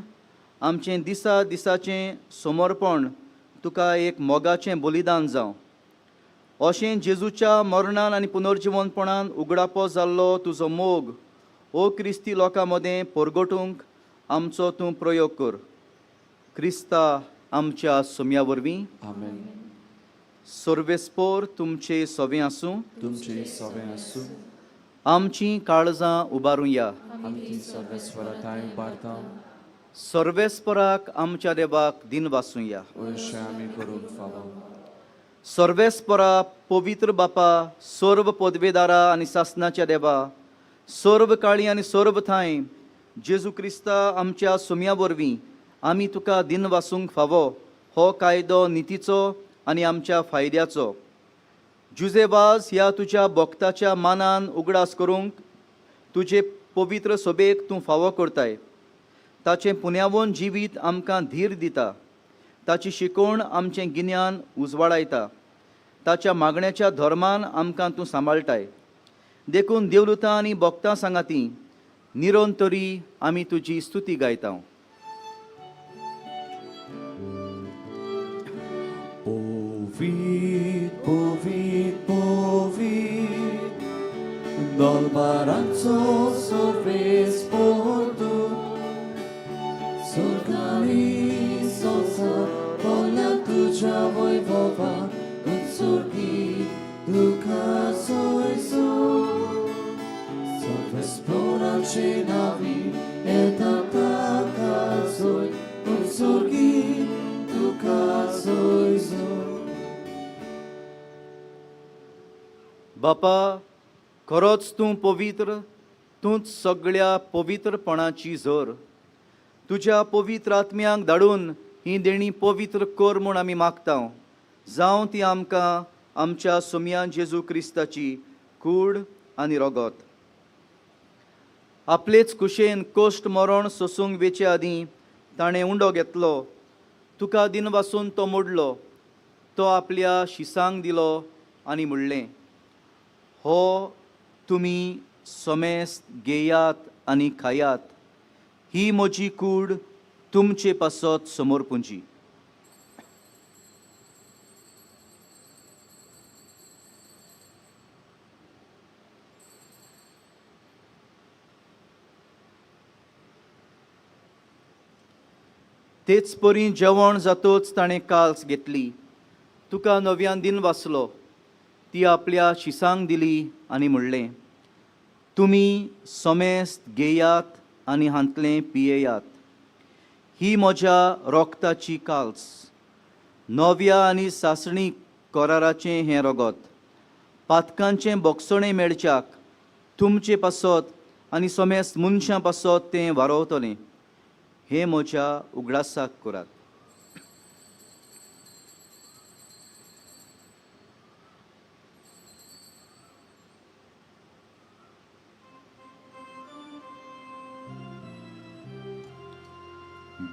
आमचें दिसा दिसाचें समर्पण तुका एक मोगाचें बलिदान जावं. अशें जेजूच्या मरणान आनी पुनर्जिवनपणान उगडापो जाल्लो तुजो मोग ओ क्रिस्ती लोकां मदें परगटूंक आमचो तूं प्रयोग कर. क्रिस्ता आमच्या सोम्या वरवीं. आमेन. सर्वेस्पोर तुमचे सवें आसूं. तुमचे सवें आसूं. आमचीं काळजां उबारुया. आमी ती सर्वेस्वराताय उबारता. सर्वेस्पराक आमच्या देवाक दिन वासुया. अशें आमी करूंक फावो. सर्वेस्परा पवित्र बापा, सर्व पदवेदारा आनी सासनाच्या देवा, सर्व काळी आनी सर्व थांय जेजू क्रिस्ता आमच्या सुम्या वरवीं आमी तुका दिन वासूंक फावो हो कायदो नितीचो आनी आमच्या फायद्याचो. जुजेवाज ह्या तुज्या भक्ताच्या मानान उगडास करूंक तुजे पवित्र सोबेक तूं फावो करताय. ताचें पुन्यावन जिवीत आमकां धीर दिता. ताची शिकवण आमचें गिन्यान उजवाडायता. ताच्या मागण्याच्या धर्मान आमकां तूं सांबाळटाय. देखून देवदुतां आनी भक्तां सांगाती निरंतरी आमी तुजी स्तुती गायता. पोवीत पोवीत पोवीत दलबारांचो सर्वेस पोरतू स्वर्गानी संवसार भरल्या तुज्या वैभवान उत्सर्गी तुका सोयसो सर्वेस्पोराचे नावी येता ताका सोय उत्सर्गी तुका सोयसो. बापा, खरोच तूं पवित्र, तूंच सगळ्या पवित्रपणाची झर. तुज्या पवित्र आत्म्यांक धाडून ही देणी पवित्र कर म्हूण आमी मागता, जावं ती आमकां आमच्या सोमयान जेजू क्रिस्ताची कूड आनी रगत. आपलेच कुशेन कोश्ट मरण सोसूंक वेचे आदीं ताणें उंडो घेतलो, तुका दिनवासून तो मोडलो, तो आपल्या शिसांक दिलो आनी म्हणलें, हो तुमी समेस्त घेयात आनी खायात, ही म्हजी कूड तुमचे पासत समर्पुंची. तेच परी जेवण जातोच ताणें काल्स घेतली, तुका नव्यान दिन वाचलो, ती आपल्या शिसांक दिली आनी म्हणलें, तुमी समेस्त घेयात आनी हांतलें पियेयात, ही म्हज्या रोगताची काल्स, नव्या आनी सासणी कराराचें हें रगत, पातकांचें बोगसणें मेळच्याक तुमचे पासत आनी समेस्त मनशां पासत तें वारोवतलें. हें म्हज्या उगडासाक करात.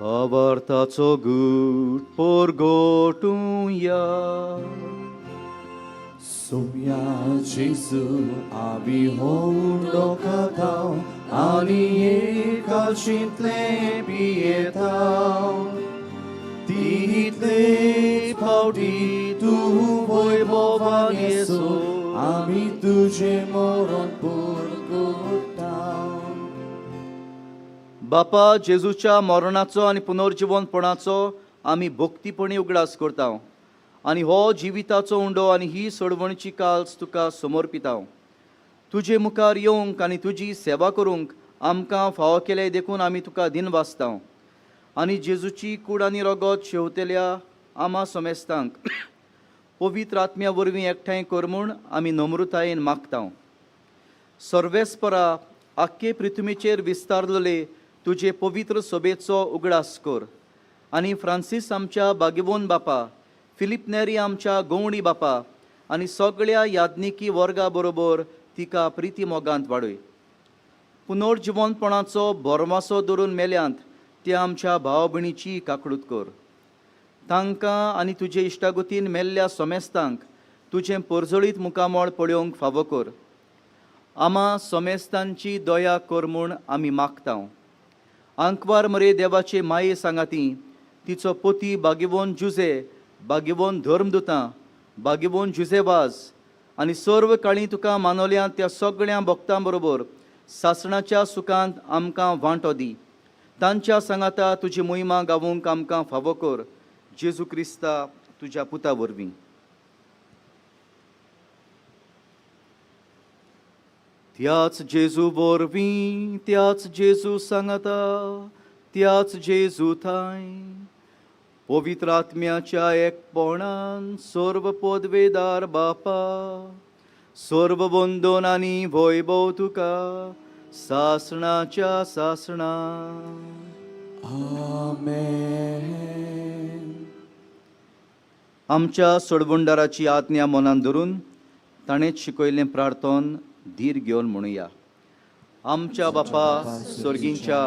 भावार्थाचो गूट पोरगोटुया. सोम्या जेजू आमी हो उंडो खाताव आनी एकाशींतलें पियेताव. तितले फावटी तूं वैभवान येसो आमी तुजें मरण पुरगुटाव. बापा, जेजूच्या मरणाचो आनी पुनर्जिवनपणाचो आमी भक्तीपणी उगडास करता आनी हो जिविताचो उंडो आनी ही सोडवणची काल्स तुका समर्पिताव. तुजे मुखार येवंक आनी तुजी सेवा करूंक आमकां फावो केलें देखून आमी तुका दिनवासताव. आनी जेजूची कूड आनी रगत शेवतेल्या आमा समेस्तांक पवित्र आत्म्या वरवीं एकठांय कर म्हूण आमी नम्रतायेन मागताव. सर्वेस्परा, आख्खे पृथ्वीचेर विस्तारलेले तुजे पवित्र सभेचो उगडास कर आनी फ्रांसीस आमच्या बागेवन बापा, फिलीप नेरी आमच्या गवणी बापा आनी सगळ्या याज्ञिकी वर्गा बरोबर तिका प्रिती मोगांत वाडय. पुनर्जिवनपणाचो भरमासो धरून मेल्यांत त्या आमच्या भाव भयणीची काकडूत कर. तांकां आनी तुजे इश्टागतीन मेल्ल्या समेस्तांक तुजें परजळीत मुखामळ पळोवंक फावो कर. आमा समेस्तांची दया कर म्हूण आमी मागताव. आंकवार मरे देवाचे माये सांगाती तिचो पोती बागेवन जुजे, बागेवन धर्मदुतां, बागेवन जुजेवाज आनी सर्व काळी तुका मानवल्या त्या सगळ्या भक्तां बरोबर सासणाच्या सुखांत आमकां वांटो दी. तांच्या सांगाता तुजी मोहिमा गावोवंक आमकां फावो कर, जेजू क्रिस्ता तुज्या पुता वरवीं. त्याच जेजू वरवीं, त्याच जेजू सांगाता, त्याच जेजू थांय पवित्र आत्म्याच्या एकपणान सर्व पदवेदार बापा, सर्व वंदन आनी वैभव तुका सासणाच्या सासणा. आमेन. आमच्या सोडवणदाराची आज्ञा मनान धरून ताणेंच शिकयल्लें प्रार्थन धीर घेवन म्हणुया. आमच्या बापा स्वर्गींच्या,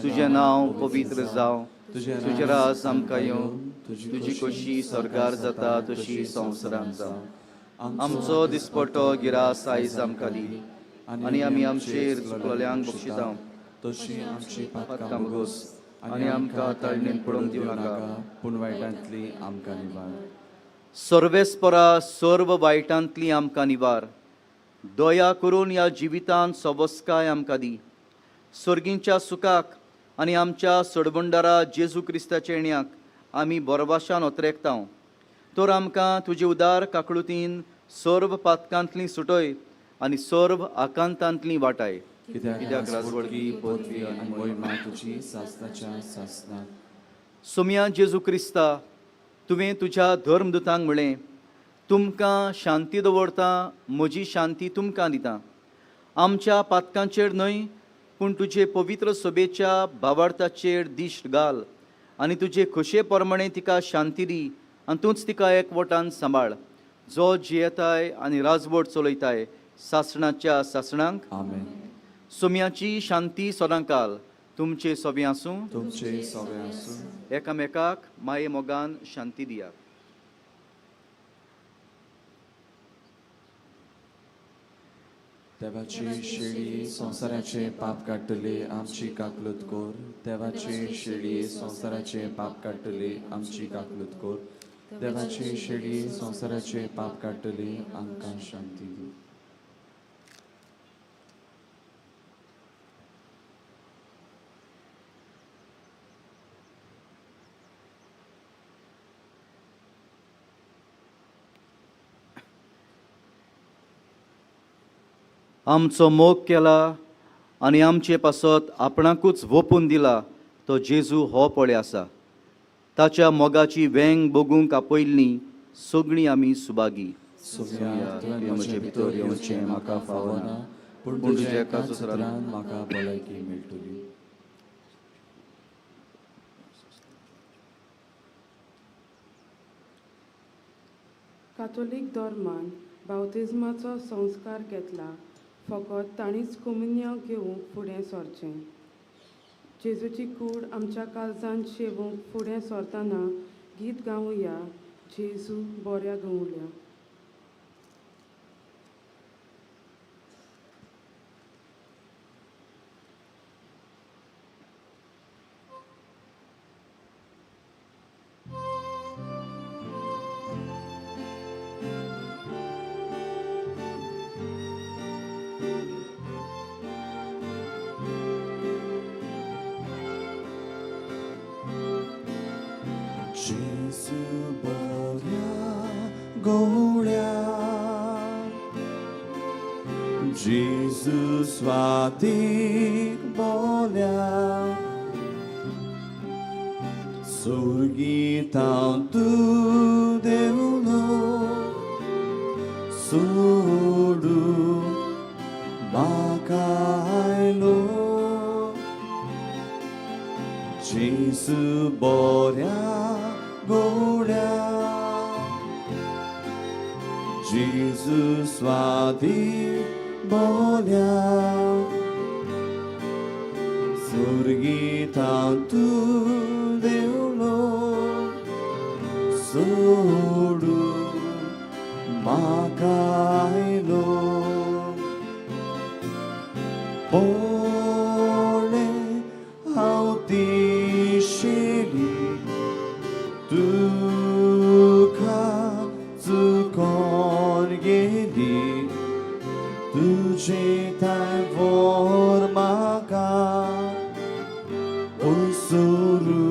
तुजें नांव पवित्र जावं, तुजें राज आमकां येवं, तुजी खोशी स्वर्गार जाता तशी संवसारांत जावं. आमचो दिसपटो गिरास आयज आमकां दी आनी आमी आमचेर चुकलेल्यांक बक्षितांव तशी आमची पातकां भोगोस आनी आमकां ताळणेन पडोवंक दिवं नाका, पूण वायटांतली आमकां निवार. सर्वेस्परा सर्व वायटांतली आमकां निवार. दया करून ह्या जिवितांत सवस्काय आमकां दी. सर्गींच्या सुखाक आनी आमच्या सोडबंडारा जेजू क्रिस्ताच्या येण्याक आमी बोरवाशान ओतरेकता. तर आमकां तुजे उदार काकळुतीन सर्व पातकांतली सुटय आनी सर्व आकांतांतली वाटाय. कित्याक राजवडकी पदवी आनी मोहिमा तुजी सासनाच्या सासनाक. सोमया जेजू क्रिस्ता, तुवें तुज्या धर्मदुतांक म्हळें, तुमकां शांती दवरता, म्हजी शांती तुमकां दिता. आमच्या पातकांचेर न्हय पूण तुजे पवित्र सभेच्या भावार्थाचेर दिश्ट घाल आनी तुजे खोशये प्रमाणें तिका शांती दी आनी तूंच तिका एकवटान सांबाळ, जो जियेताय आनी राजवट चलयताय सासणाच्या सासणांक. आमेन. सोम्याची शांती सदांकाल तुमचे सोबें आसूं. तुमचे सगळे आसूं. एकामेकाक माये मोगान शांती दियात. देवाची शेळी संवसाराचे पाप काडटली आमची काकलूत कोर. देवाची शेळी संवसाराचे पाप काडटली आमची काकलूत कोर. देवाची शेळी संवसाराचे पाप काडटली आमकां शांती दी. आमचो मोग केला आनी आमचे पासत आपणाकूच वोपून दिला तो जेजू हो पळय आसा. ताच्या मोगाची वेंग बगूंक आपयल्ली सगळीं आमी सुभागी. सोम्या, तुवें म्हजे भितर येवचें म्हाका फावना, पूण तुज्या एकाच उतरान म्हाका भलायकी मेळटली. कातोलीक धर्मान बावतिज्माचो संस्कार घेतला फकत तांणीच कोमुन्यांव घेवंक फुडें सरचें. जेजूची कूड आमच्या काळजान शेवूंक फुडें सरतना गीत गावया, जेजू बोऱ्या गवल्या. जेजू बोऱ्या गोळ्या, जेजू स्वातीक बोल्या, सुर्गीतां तूं देवलो सोडू म्हाका आयलो. जेजू बोऱ्या गोड्या, जेजू स्वाती बोल्या, सुर्गीतां तूं देवलो सोडू म्हाका आयलो. पोळे हांव ती शेली तुका चुकोन गेली, तुजे थांय व्हर म्हाका, पयसुरू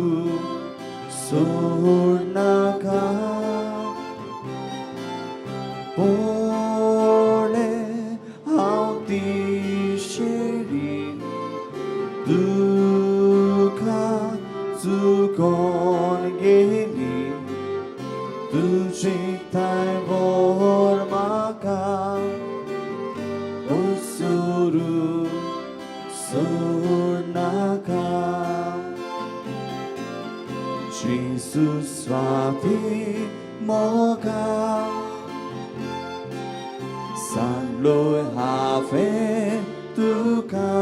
सोडनाका. पोळे हांव ती शेली तुका चुकोन गेली, तुजे थांय व्हर म्हाका, पयसुरू सोडनाका. जेजू स्वाती मोगा सांगलो हांवें तुका,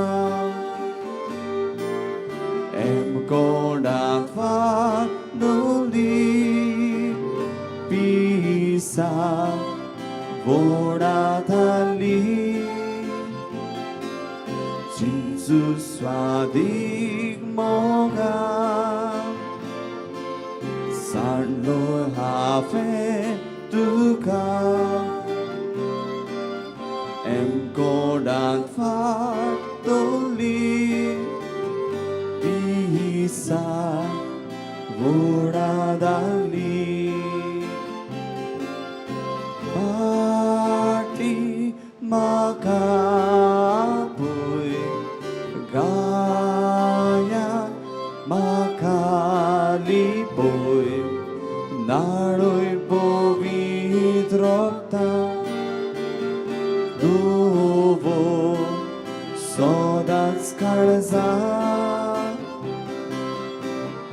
एम कोणाक फानुली पिसा वोडाताली. जेजू स्वादीक मोगा सांडलो हांवें एमकोडांत फाट दवरली दिसा वोडा धाडली पाटी म्हाका पळय गाया म्हाका लिपय नाडूय पवित्र रोगता दुवो सदांच काळजा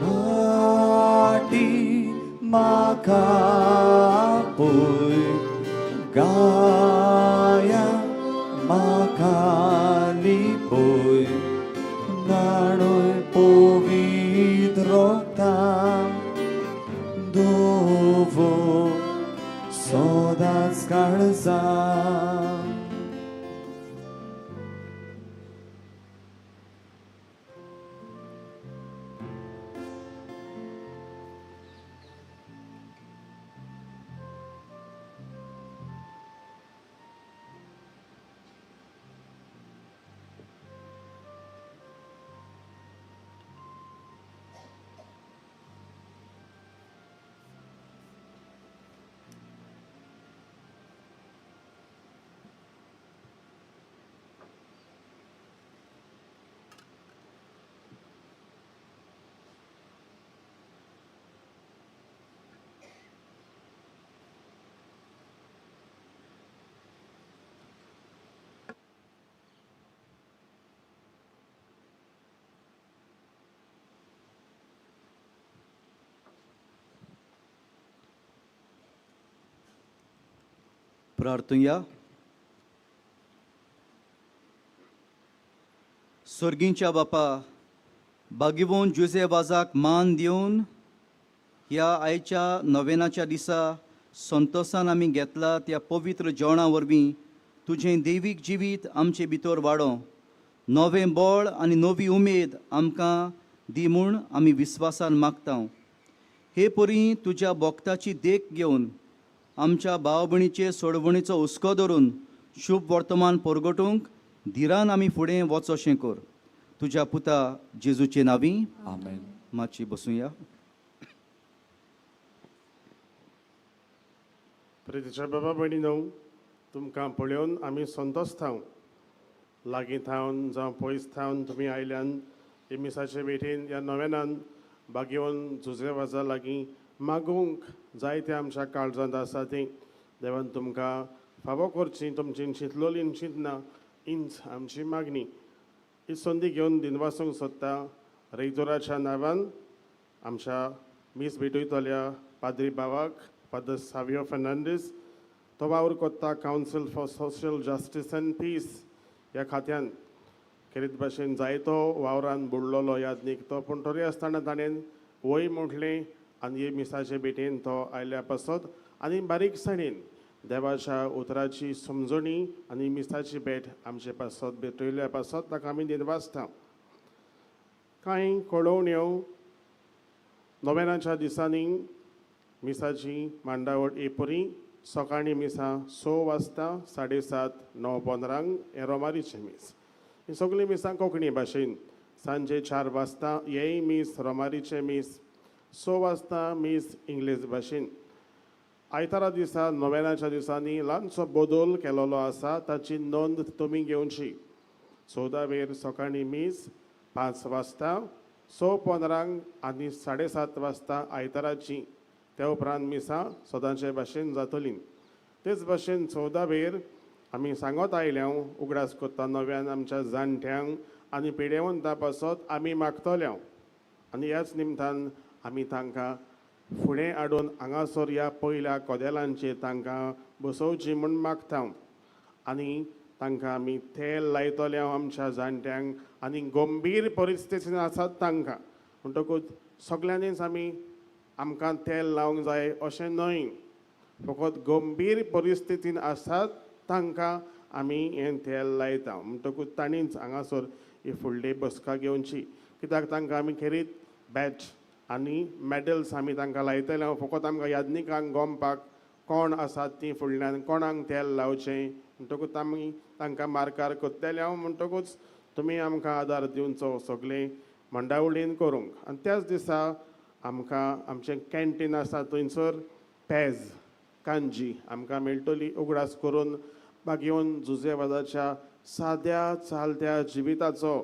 वाटी म्हाका पळय गाया म्हाका लिपय नाडूय पवित्र रोगता दुवो सदांच काळजा. प्रार्थुया. सर्गींच्या बापा, बागिवोन जुजे वाजाक मान दिवन ह्या आयच्या नवेनाच्या दिसा संतोसान आमी घेतला त्या पवित्र जेवणा वरवीं तुजें दैवीक जिवीत आमचे भितर वाडोवं, नवें बळ आनी नवी उमेद आमकां दी म्हूण आमी विस्वासान मागता. हे परी तुज्या भक्ताची देख घेवन आमच्या भाव भयणीचे सोडवणीचो हुस्को धरून शुभ वर्तमान परगटूंक धिरान आमी फुडें वचोशें कर. तुज्या पुता जेजूचे नांवी आमेन. मातशी बसुया. प्रितीच्या बाबा भयणीनो, तुमकां पळोवन आमी संतोश थाव. लागीं थावन जावं पयस थावन तुमी आयल्यान हे मिसाचे भेटेन ह्या नव्यानान बागेवन जुजे वाजा लागीं मागूंक जायते आमच्या काळजांत आसा ती देवान तुमकां फावो करची तुमची चिंतलोली चिंतना इंच आमची मागणी. ही संदी घेवन दिनवासूंक सोदता रेयतोराच्या नांवान आमच्या मीस भेटयतल्या पाद्री बाबाक फादर सावियो फर्नांडीस. तो वावर कोत्ता council for social justice and peace ह्या खात्यान खेरीत भाशेन जायतो वावरान बुडलेलो यादनीक तो, पूण तरी आसतना ताणें वय म्हटलें आनी हे मिसाचे भेटेन तो आयल्या पासत आनी बारीकसाणेन देवाच्या उतराची समजणी आनी मिसाची भेट आमचे पासत भेटयल्या पासत ताका आमी दिनवासता. कांय कळोवण्यो नोव्हेंनाच्या दिसांनी मिसाची मांडावळ एपरी सकाळीं मिसां 6 वाजता, 7:30, 9:15 हें रोमारीचें मीस. हीं सगळीं मिसां कोंकणी भाशेन. सांजे 4 वाजता हेंय मीस रोमारीचें मीस, 6 वाजता मीस इंग्लीश भाशेन. आयतारा दिसा नोव्हेंनाच्या दिसांनी ल्हानसो बदल केलोलो आसा, ताची नोंद तुमी घेवची. 14 वेर सकाळीं मीस 5 वाजता, 6:15 आनी 7:30 वाजता आयताराची. त्या उपरांत मिसां सदांचे भाशेन जातलीं. तेच भाशेन 14 वेर आमी सांगत आयल्या उगडास कोत्ता नव्यान आमच्या जाणट्यांक आनी पिडेवंता पासत आमी मागतले आनी ह्याच निमतान आमी तांकां फुडें हाडून हांगासर ह्या पयल्या कदेलांचेर तांकां बसोवची म्हूण मागता आनी तांकां आमी तेल लायतले आमच्या जाणट्यांक आनी गंभीर परिस्थितीन आसात तांकां. म्हणटकूच सगल्यांनीच आमी आमकां तेल लावंक जाय अशें न्हय, फकत गंभीर परिस्थितीन आसात तांकां आमी हें तेल लायता. म्हणटकूच तांणीच हांगासर ही फुडली बसका घेवची, कित्याक तांकां आमी खेरीत बॅच आनी मॅडल्स आमी तांकां लायतले. फकत आमकां यादनिकांक गोमपाक कोण आसात तीं फुडल्यान कोणाक तेल लावचें. म्हणटकूच आमी तांकां मार्कार करतले हांव. म्हणटकूच तुमी आमकां आदार दिवचो सगळें मंडावळीन करूंक. आनी त्याच दिसा आमकां आमचें कॅन्टीन आसा थंयसर पेज कांजी आमकां मेळटली. उगडास करून बागेवन जुजेवादाच्या साद्या चालत्या जिविताचो.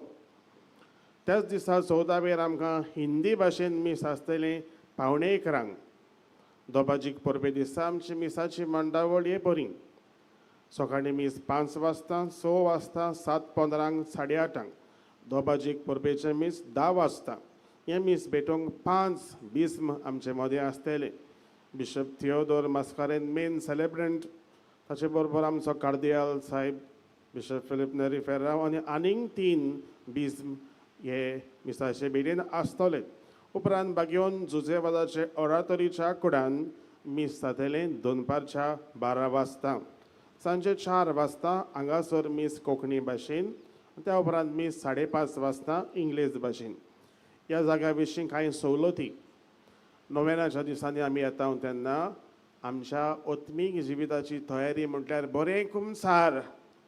त्याच दिसा 14वेर आमकां हिंदी भाशेन मीस आसतलें 10:45. दोबाजीक परबे दिसा आमची मिसाची मांडावळ हे बरी. सकाळीं मीस 5 वाजता, 6 वाजता, 7:15, 8:30. दोबाजीक परबेचें मीस 10 वाजता. हें मीस भेटोवंक 5 बिस्म आमचे मदें आसतले. Bishop Theodore Mascarenhas main celebrant, ताचे बरोबर आमचो कार्दियाल साहेब बिशप फिलीप नेरी फेर्राव आनी आनीक 3 बिस्म हे मिसाचे भेटेन आसतले. उपरांत बागेवन जुजेवादाचे ओरातोरीच्या कुडान मीस जातलें दनपारच्या 12 वाजता. सांजे 4 वाजता हांगासर मीस कोंकणी भाशेन, त्या उपरांत मीस 5:30 वाजता इंग्लीश भाशेन. ह्या जाग्या विशीं कांय सवलती. नोवेनाच्या दिसांनी आमी येता तेन्ना आमच्या आत्मीक जिविताची तयारी म्हटल्यार बरें कुमसार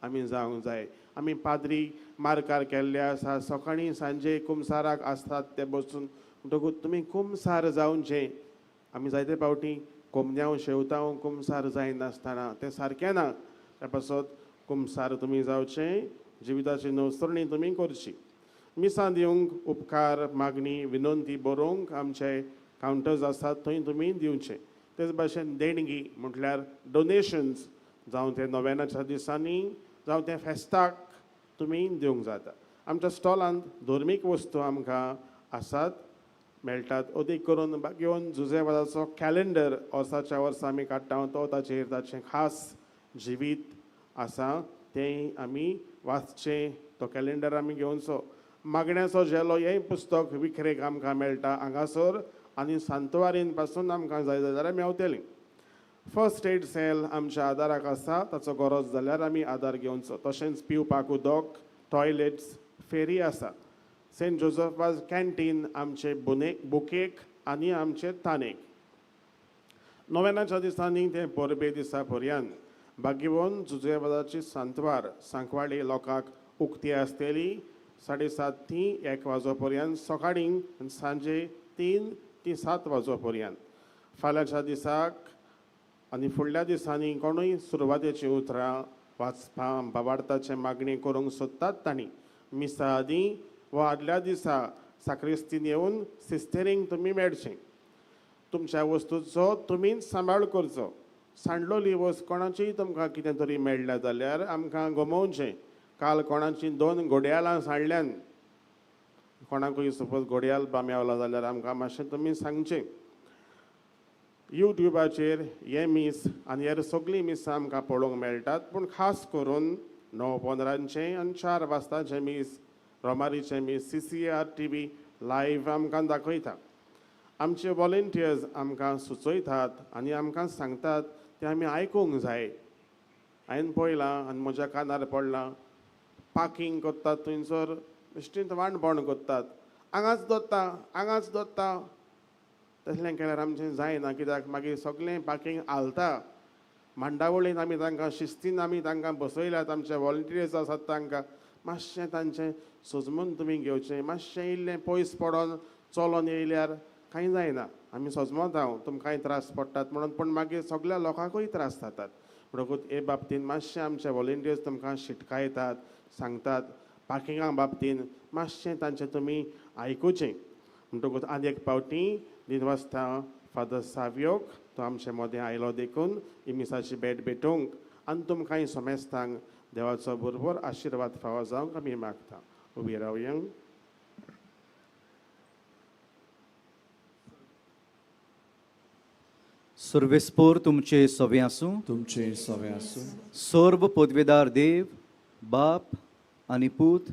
आमी जावंक जाय. आमी पाद्री मार्कार केल्ले आसा, सकाळीं सांजे कुमसाराक आसतात ते बसून. म्हणटकूच तुमी कुमसार जावचें. आमी जायते फावटी कोमन्यांव शेवतांव कुमसार जायनासतना तें सारकें ना. त्या पासत कुमसार तुमी जावचें, जिविताची नवसरणी तुमी करची. मिसां दिवंक उपकार मागणी विनंती बरोवंक आमचे कावंटर्स आसात थंय तुमी दिवचें. तेच भाशेन देणगी म्हटल्यार डोनेशन्स जावं तें नोवेनाच्या दिसांनी जावं तें फेस्ताक तुमी दिवंक जाता. आमच्या स्टॉलांत धर्मीक वस्तू आमकां आसात मेळटात. अदीक करून घेवन जुजेवादाचो कॅलेंडर वर्साच्या वर्सा आमी काडटा तो ताचेर ताचें खास जिवीत आसा तें आमी वाचचें. तो कॅलेंडर आमी घेवचो. मागण्याचो झेलो हें पुस्तक विक्रेक आमकां मेळटा हांगासर आनी सांतवारीन पासून आमकां जाय जाल्यार मेवतलीं. फर्स्ट एड सेल आमच्या आदाराक आसा, ताचो गरज जाल्यार आमी आदार घेवचो. तशेंच पिवपाक उदक, टॉयलेट्स, फेरी आसा. सेंट जोजफ वाज कॅन्टीन आमचे बुकेक आनी आमचे तानेक. नोवेनाच्या दिसांनी ते परबे दिसा पर्यंत बागेवन जुजेवादाची सांतवार सांकवाळे लोकांक उक्ती आसतली 7:30 ती 1 वाजो पर्यंत सकाळीं आनी सांजे 3 ती 7 वाजो पर्यंत. फाल्यांच्या दिसाक आनी फुडल्या दिसांनी कोणूय सुरवातेची उतरां वाचपा बाबार्थाचे मागणी करूंक सोदतात तांणी मिसा आदीं वा आदल्या दिसा साक्रिस्तीन येवन सिस्टरींक तुमी मेळचें. तुमच्या वस्तूचो तुमीच सांबाळ करचो. सांडलोली वस्त कोणाचीय तुमकां कितें तरी मेळ्ळ्या जाल्यार आमकां गमोवचें. काल कोणाची 2 घोडयालां सांडल्यान, कोणाकूय सपोज घोडयाल बामेवला जाल्यार आमकां मातशें तुमी सांगचें. युट्युबाचेर हें मीस आनी हेर सगळीं मिसां आमकां पळोवंक मेळटात, पूण खास करून 9:15 आनी 4 वाजताचें मीस, रोमारीचें मीस CCR TV live आमकां दाखयता. आमचे वॉलंटियर्स आमकां सुचयतात आनी आमकां सांगतात तें आमी आयकूंक जाय. हांवें पळयलां आनी म्हज्या कानार पडलां, पार्कींग करतात थंयसर बेश्टींत वांणपण करतात, हांगाच दवरता हांगाच दवरता. तसलें केल्यार आमचें जायना, कित्याक मागीर सगळें पार्कींग हालता. मांडावळीन आमी तांकां शिस्तीन आमी तांकां बसयल्यात. आमचे वॉलंटियर्स आसात तांकां मातशें तांचें सोजमून तुमी घेवचें. मातशें इल्लें पयस पडोन चलोन येयल्यार कांय जायना, आमी सोजमत हांव तुमकांय त्रास पडटात म्हणून, पूण मागीर सगळ्या लोकांकूय त्रास जातात. म्हणटकूच हे बाबतीन मातशें आमचे वॉलंटियर्स तुमकां शिटकायतात, सांगतात. पार्किंगा बाबतीन मातशें तांचें तुमी आयकुचें. म्हणटकूच आनी एक फावटी दिनवासता फादर सावियोक, तो आमचे मदें आयलो देखून ही मिसाची भेट भेटोवंक आनी तुमकांय समेस्तांक देवाचो बरोबर आशिर्वाद फावो जावंक आमी मागता. उबी रावया. सर्वेस्पोर तुमचे सवे आसूं, तुमचे सवे आसूं. सर्व पदवेदार देव बाप आनी पूत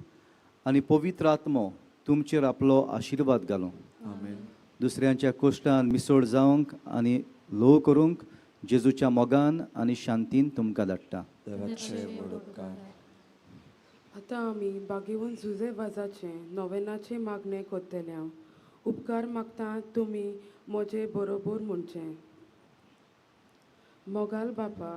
आनी पवित्र आत्मो तुमचेर आपलो आशिर्वाद घालूं. आमेन. दुसऱ्यांच्या कोश्टान मिसळ जावंक आनी ल्हव करूंक जेजूच्या मोगान आनी शांतीन तुमकां धाडटा. देवाचे व्हड उपकार. आतां आमी बागेवन जुजे वाजाचें नोवेनाचें मागणें करतले. उपकार मागता तुमी म्हजे बरोबर म्हणचें. मोगाल बापा,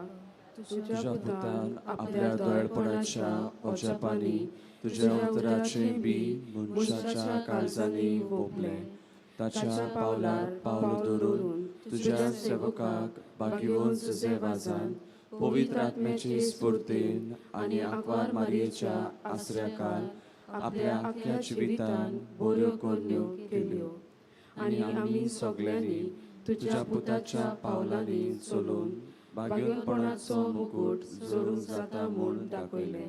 तुज्या पुतान आपल्या दयाळपणाच्या अजापांनी तुज्या उतराचें बी मनशाच्या काळजांनी वोपलें. ताच्या पावलार पावल धरून तुज्या सेवकाक भाग्यवंत जुझे वाजान पवित्र आत्म्याचे स्फूर्तीन आनी आंकवार मारयेच्या आसऱ्याकाल आपल्या आख्ख्या जिवितान बऱ्यो करण्यो केल्यो आनी आमी सगल्यांनी तुज्या पुताच्या पावलांनी चलून भाग्यवंतपणाचो मुकूट जोडूंक जाता म्हूण दाखयलें.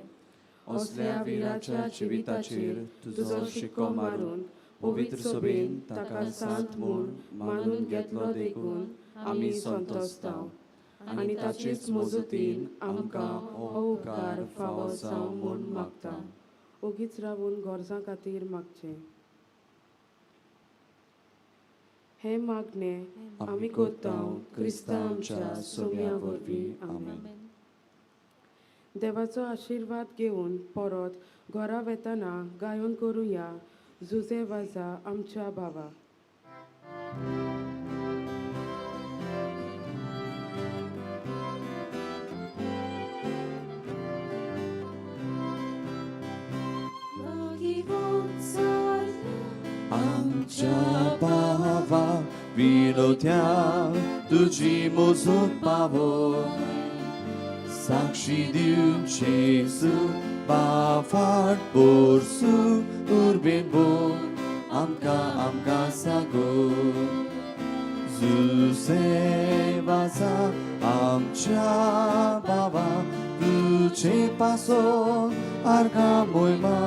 असल्या विराच्या जिविताचेर तुजो शिक्को मारून पवित्र सभेन ताका सांत म्हूण मानून घेतलो देखून आमी संतोसता आनी ताचेच मजतीन आमकां हो उपकार फावो जावं म्हूण मागता. ओगीच रावून गरजां खातीर मागचें हें मागणें आमी करता क्रिस्ता आमच्या सोम्या वरवीं. आमेन. देवाचो आशिर्वाद घेवन परत घरा वेतना गायन करुया जुझे वाजा आमच्या भावा. आमच्या भावा विनोत्या तुजी मोजून पावो साक्षी दिवचे सु बाफाट पोरसू उर्बेन बोल आमकां आमकां सागो. जुसे वाजा आमच्या बाबा तुजे पासोन आर्गां मोयमा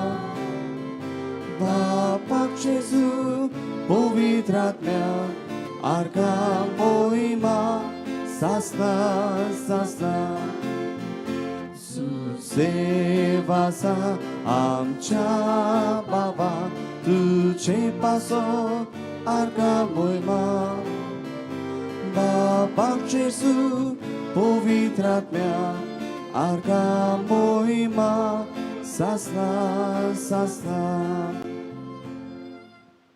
बापाक जेजू पवित्र आत्म्या आर्गां मोहिमा सासना सासना. सेवासा आमच्या बाबा तुजे पासोन आर्गां मोहिमा बापाक जेजू पवित्र आत्म्या आर्गां मोहिमा सासना सासना.